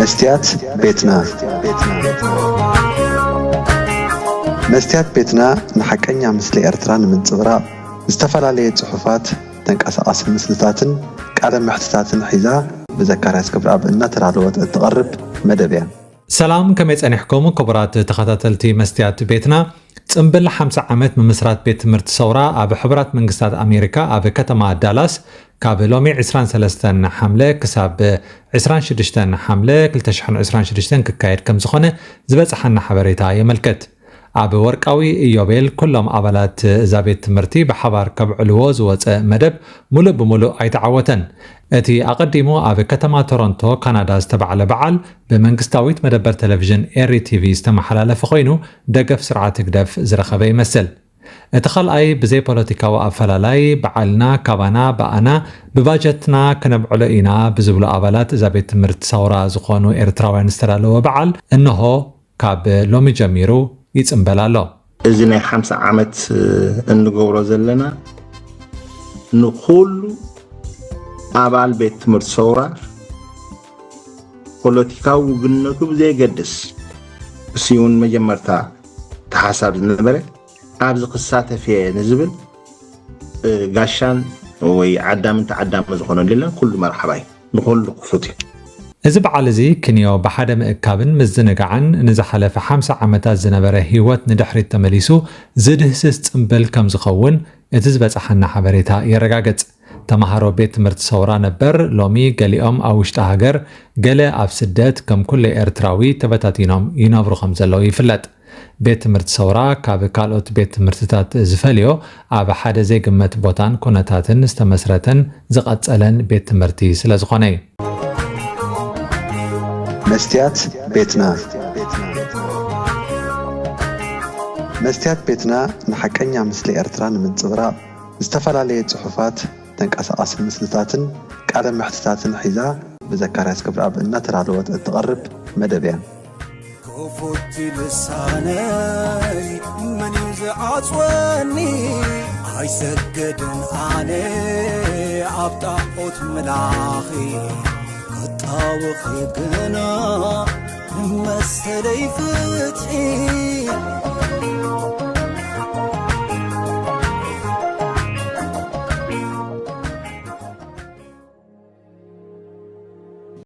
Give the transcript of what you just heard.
መስትያት ቤትና። መስትያት ቤትና ንሓቀኛ ምስሊ ኤርትራ ንምንጽብራቕ ዝተፈላለየ ጽሑፋት፣ ተንቀሳቓሲ ምስልታትን ቃለ መሕትታትን ሒዛ ብዘካርያስ ክብረኣብ እናተዳለወት እትቐርብ መደብ እያ። ሰላም፣ ከመይ ጸኒሕኩም ክቡራት ተኸታተልቲ መስትያት ቤትና? ጽምብል ሓምሳ ዓመት ምምስራት ቤት ትምህርቲ ሰውራ ኣብ ሕቡራት መንግስታት ኣሜሪካ ኣብ ከተማ ዳላስ ካብ ሎሚ ዕስራን ሰለስተን ሓምለ ክሳብ ዕስራን ሽዱሽተን ሓምለ ክልተ ሽሕን ዕስራን ሽዱሽተን ክካየድ ከም ዝኾነ ዝበጽሓና ሓበሬታ የመልክት። ኣብ ወርቃዊ ኢዮቤል ኩሎም ኣባላት እዛ ቤት ትምህርቲ ብሓባር ከብዕልዎ ዝወጸ መደብ ሙሉእ ብሙሉእ ኣይተዓወተን። እቲ ኣቐዲሙ ኣብ ከተማ ቶሮንቶ ካናዳ ዝተባዕለ በዓል ብመንግስታዊት መደበር ቴሌቪዥን ኤሪ ቲቪ ዝተመሓላለፈ ኮይኑ ደገፍ ስርዓት ህግደፍ ዝረኸበ ይመስል። እቲ ካልኣይ ብዘይ ፖለቲካዊ ኣፈላላይ በዓልና ካባና ብኣና ብባጀትና ከነብዕሎ ኢና ብዝብሉ ኣባላት እዛ ቤት ትምህርቲ ሰውራ ዝኾኑ ኤርትራውያን ዝተዳለወ በዓል እንሆ ካብ ሎሚ ጀሚሩ ይጽምበል ኣሎ። እዚ ናይ ሓምሳ ዓመት እንገብሮ ዘለና ንኹሉ ኣባል ቤት ትምህርቲ ሰውራ ፖለቲካዊ ውግንነቱ ብዘየገድስ፣ እሱ እውን መጀመርታ ተሓሳብ ዝነበረ ኣብዚ ክሳተፍ እየ ንዝብል፣ እ፣ ጋሻን ወይ ዓዳምን ተዓዳሚ ዝኾነሉ የለን። ኩሉ መርሓባይ ንኹሉ ክፉት እዩ። እዚ በዓል እዚ ክንዮ ብሓደ ምእካብን ምዝንጋዕን ንዝሓለፈ ሓምሳ ዓመታት ዝነበረ ህይወት ንድሕሪት ተመሊሱ ዝድህስስ ጽምብል ከም ዝኸውን እቲ ዝበጽሓና ሓበሬታ የረጋግጽ። ተማሃሮ ቤት ትምህርቲ ሰውራ ነበር ሎሚ ገሊኦም ኣብ ውሽጢ ሃገር፣ ገለ ኣብ ስደት ከም ኩሉ ኤርትራዊ ተበታቲኖም ይነብሩ ከም ዘለዉ ይፍለጥ። ቤት ትምህርቲ ሰውራ ካብ ካልኦት ቤት ትምህርትታት ዝፈልዮ ኣብ ሓደ ዘይግመት ቦታን ኩነታትን ዝተመስረተን ዝቐጸለን ቤት ትምህርቲ ስለ ዝኾነ እዩ። መስትያት ቤትና። መስትያት ቤትና ንሓቀኛ ምስሊ ኤርትራ ንምንጽብራቕ ዝተፈላለየ ጽሑፋት፣ ተንቀሳቓሲ ምስልታትን ቃለ መሕትታትን ሒዛ ብዘካርያስ ክብረኣብ እናተዳለወት እትቐርብ መደብ እያ። ክፉት ልሳነይ መን እዩ ዝዓጽወኒ? ኣይሰግድን ኣነ ኣብ ጣዖት ምላኺ፣ ክጣወኺ ግና ንመሰለይ ፍትሒ።